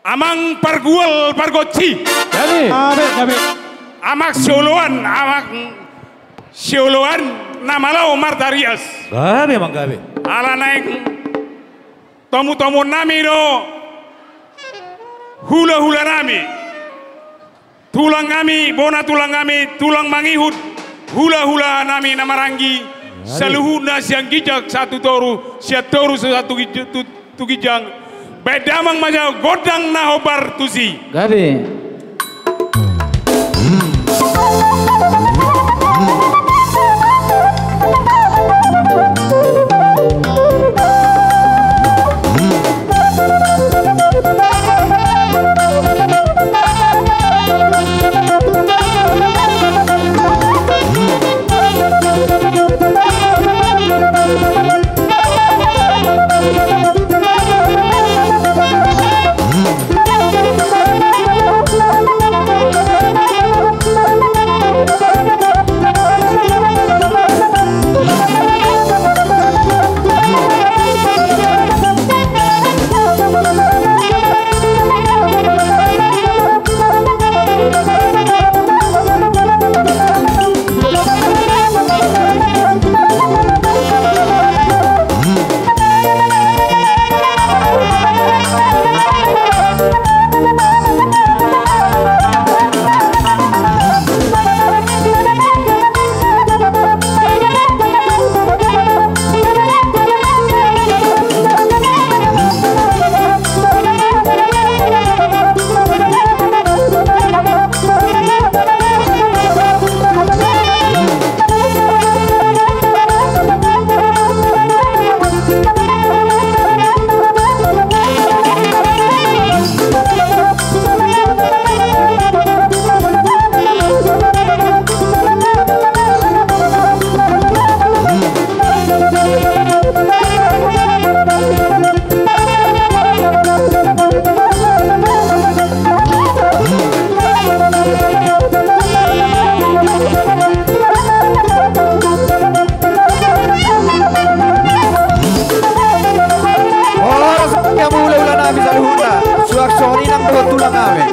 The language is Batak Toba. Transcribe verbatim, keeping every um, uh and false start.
Amang pargual pargonsi. Gabe. Gabe, gabe. Amang sioloan, amang sioloan na malo martarias. Gabe, amang, gabe. Ala naeng tomutomuonnami do hulahulanami. Tulangnami, bona tulangnami, tulang mangihut, hulahulanami na maranggi, gabe, saluhutna sian ginjang sahat tu toru, sian toru sahat tu ginj-, tu, tu ginjang. Baen damang ma jala gondang na hombar tusi. Gabe. Horas ma di hamu hulahulanami saluhutna. Suang songon i nang dohot tulangnami.